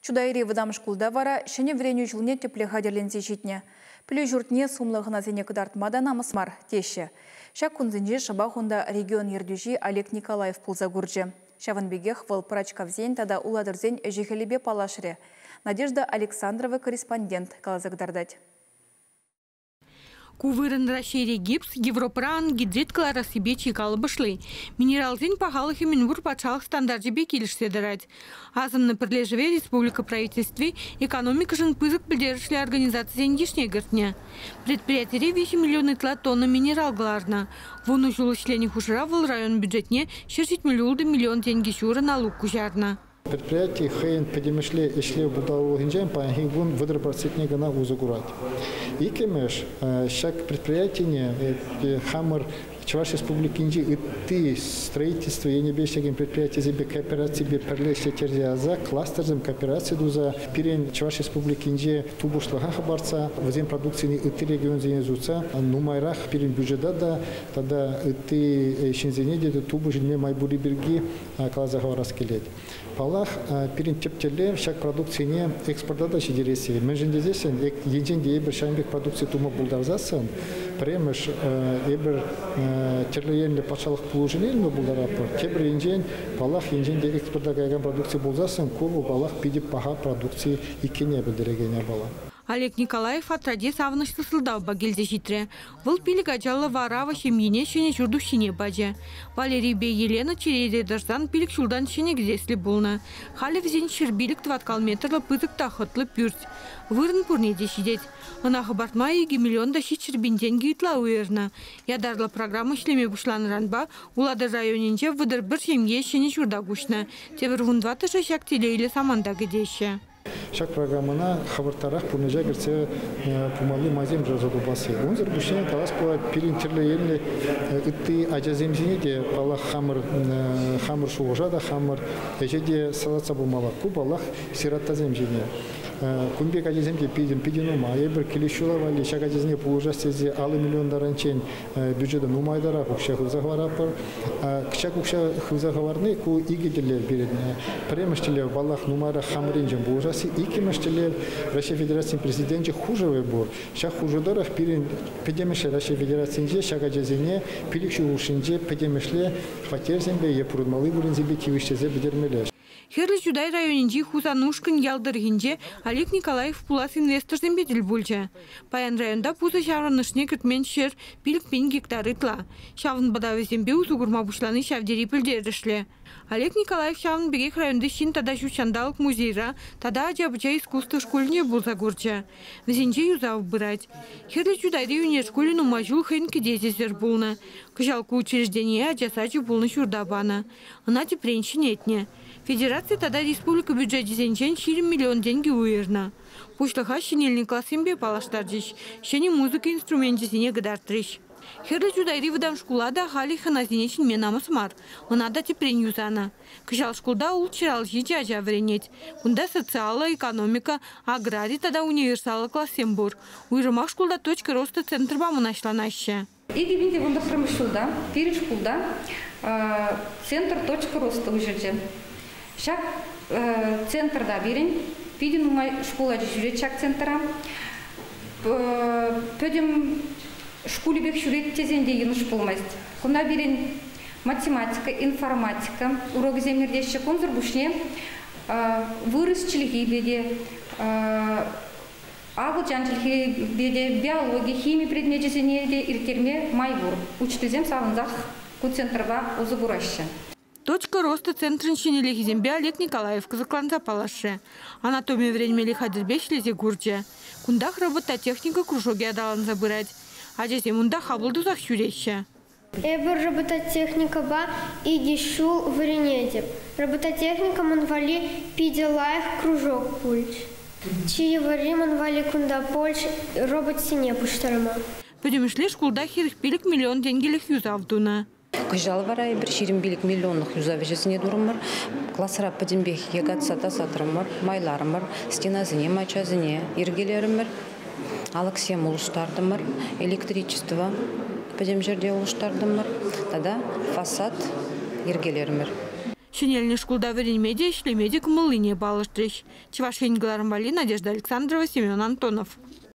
Чутайри вӑтам шкулта вара ҫӗнӗ вӗренӳ ҫулне тӗплӗ хатӗрленсе ҫитнӗ. Пӗлӳ ҫуртне сумлӑ хӑнасене кӑтартма та намӑс мар, теҫҫӗ. Ҫак кунсенче шӑпах унта регион ертӳҫи Олег Николаев пулса курчӗ. Ҫавӑн пекех вӑл Пӑрачкавсен тата Улатӑрсен ӗҫӗ-хӗлӗпе паллашрӗ. Надежда Александрова корреспондент каласа кӑтартать. Ку вырӑн Раҫҫейре гипс, Европӑра ангидрит кӑларассипе чи калӑпӑшли. Минералсен пахалӑхӗ мӗнпур патшалӑх стандарчӗпе килӗшсе тӑрать. Асӑннӑ пӗрлешӗве республика правительстви экономикӑшӑн пысӑк пӗлтерӗшлӗ организацисен йышне кӗртнӗ. Предприятире 3 миллион ытла тонна минерал кӑларнӑ. 10 ҫул ӗҫленӗ хушӑра вӑл район бюджетне 176 миллион тенкӗ ҫурӑ налук куҫарнӑ. Предприяти хӑйӗн пӗтӗмӗшле ӗҫлев пултарулӑхӗнчен паянхи кун 30% кӑна усӑ курать. Иккӗмӗш, ҫак предприятине хамӑр Чӑваш Республикинчи ытти строительство енӗпе ӗҫлекен предприятисемпе коопераципе пӗрле ӗҫлеттерсе ярса кластерсем коопераци туса пирӗн Чӑваш Республикинче тупӑшлӑха хӑпартса вӗсен продукцине ытти регионсене сутса нумайрах пирӗн бюджета та тата ытти ҫынсене те тупӑш илме май пурри пирки каласа хӑварас килет. Паллах, пирӗн тӗп тӗллев ҫак продукцине экспорта та ҫитересси. Мӗншӗн тесессӗн, енчен те эпир ҫавӑн пек продукци тума пултарсассӑн, пӗрремӗш, эпир тӗрлӗ енлӗ патшалӑх пулӑшӑвне илме пултаратпӑр. Тепӗр енчен, паллах, енчен те экспорта каякан продукци пулсассӑн, ку вӑл, паллах, питӗ паха продукци иккенне пӗлтерекен япала. Олег Николаев отряде савӑнӑҫлӑ сӑлтавпа килсе ҫитрӗ. Вӑл пилӗк ачаллӑ Варава ҫемйине ҫӗнӗ ҫурт уҫҫине пачӗ. Валерийпе Елена черете тӑрсан пилӗк ҫултан ҫӗнӗ кӗтеслӗ пулнӑ. Халӗ вӗсен 105 тӑваткал метрлӑ пысӑк та хӑтлӑ пӳрт. Вырӑн пурне те ҫитет. Ӑна хӑпартма 2 миллион та 700 пин тенкӗ ытла уйӑрнӑ. Ятарлӑ программа ӗҫлеме пуҫланӑранпа Улатӑр районӗнче 31 ҫемье ҫӗнӗ ҫурта куҫнӑ. Тепӗр 14-шӗ ҫак телейлӗ саманта кӗтеҫҫӗ. Ҫак программӑна хӑвӑрттарах пурнӑҫа кӗртсе пымалли майсем шыраса тупасси. Унсӑр пуҫне, калас пулать, пирӗн тӗрлӗ енлӗ ытти ачасем ҫине те, паллах, хамӑр шухӑша та, хамӑр ӗҫе те салатса пымалла. Ку, паллах, сираттасем ҫине. Кун пек ачасем те питӗ нумай. Эпир килес ҫула валли ҫак ачасене пулӑшас тесе 50 миллион таранччен бюджета нумайтарах укҫа хывса хӑваратпӑр. Ҫак укҫа хывса хӑварни ку икӗ тӗллев пирӗн. Пӗрремӗш тӗллев, паллах, нумайрах хамӑрӗнчен пулӑшасси. Иккӗмӗш тӗллев, Раҫҫей Федерацийӗн Президенчӗ хушӑвӗ пур. Ҫак хушӑ тӑрӑх пирӗн пӗтӗмӗшле Раҫҫей Федерацийӗнче ҫак ачасене 5 ҫул хушшинче пӗтӗмӗшле хваттерсемпе е пурӑнмалли вырӑнсемпе тивӗҫтерсе пӗтермелле. Хӗрлӗ Чутай районӗнчи Хусанушкӑнь ял тӑрӑхӗнче Олег Николаев пулас инвесторсемпе тӗл пулчӗ. Паян районта пусӑ ҫаврӑнӑшне кӗртмен ҫӗр 5000 гектар ытла. Ҫавӑнпа та вӗсемпе усӑ курма пуҫлани ҫав тери пӗлтерӗшлӗ. Олег Николаев ҫавӑн пекех районти ҫын тата ҫут ҫанталӑк музейра тата ача-пӑча искусство шкулне пулса курчӗ. Вӗсенче юсав пырать. Хӗрлӗ Чутайри ӳнер шкулӗ нумай ҫул хӑйӗн кӗтесӗсӗр пулнӑ. Кӑҫал ку учреждение ача сачӗ пулнӑ ҫурта панӑ. Ӑна тӗпрен ҫӗнетнӗ. Федераци тата республика бюджечӗсенчен 20 миллион тенкӗ уйӑрнӑ. Пуҫлӑха ҫӗнелнӗ классемпе паллаштарчӗҫ, ҫӗнӗ музыка инструменчӗсене кӑтартрӗҫ. Хӗрлӗ Чутайри вӑтам шкула та халӗ хӑнасене чӗнме намӑс мар. Ӑна та тӗпрен юсанӑ. Кӑҫал шкулта 657 ача вӗренет. Кунта социаллӑ, экономика, аграри тата универсаллӑ классем пур. Уйрӑмах шкулта «Точка роста» центрпа мӑнаҫланаҫҫӗ. 2019 ҫулта пирӗн шкулта центр «Точка роста» уҫӑлчӗ. Ҫак центрта пирӗн питӗ нумай шкул ачи ҫӳрет ҫак центра. Пӗтӗм шкулӗпех ҫӳрет тесен те йӑнӑш пулмасть. Кунта пирӗн математика, информатика урокӗсем иртеҫҫӗ. Кунсӑр пуҫне вырӑс чӗлхипе те, акӑлчан чӗлхипе те, биологи, хими предмечӗсене те ирттерме май пур. Учительсем савӑнсах ку центрпа усӑ кураҫҫӗ. «Точка роста» центрӑн ҫӗнӗлӗхӗсемпе Олег Николаев кӑсӑкланса паллашрӗ. Анатоми вӗренмелли хатӗрпе ӗҫлесе курчӗ. Кунтах робототехника кружокӗ аталанса пырать. Ачасем унта хапӑл тусах ҫӳреҫҫӗ. Эпӗ робототехникӑпа 2 ҫул вӗренетӗп. Робототехника ман валли питӗ лайӑх кружок пулчӗ. Чи йывӑрри ман валли кунта пулчӗ роботсене пуҫтарма. Пӗтӗмӗшле шкулта 45 миллион тенкӗлӗх юсав тунӑ. Кӑҫал вара эпир 25 миллионлӑх юсав ӗҫӗсене турӑмӑр. Класра пӗтӗмпех якатса тасатрӑмӑр, майларӑмӑр, стенасене, маччасене йӗркелерӗмӗр, алӑксем улӑштартӑмӑр, электричество пӗтӗм ҫӗрте улӑштартӑмӑр тата фасад йӗркелерӗмӗр. Ҫӗнелнӗ шкулта вӗренме те, ӗҫлеме те кӑмӑллине палӑртрӗҫ. Чӑваш Ен кӑларӑм валли Надежда Александрова, Семен Антонов.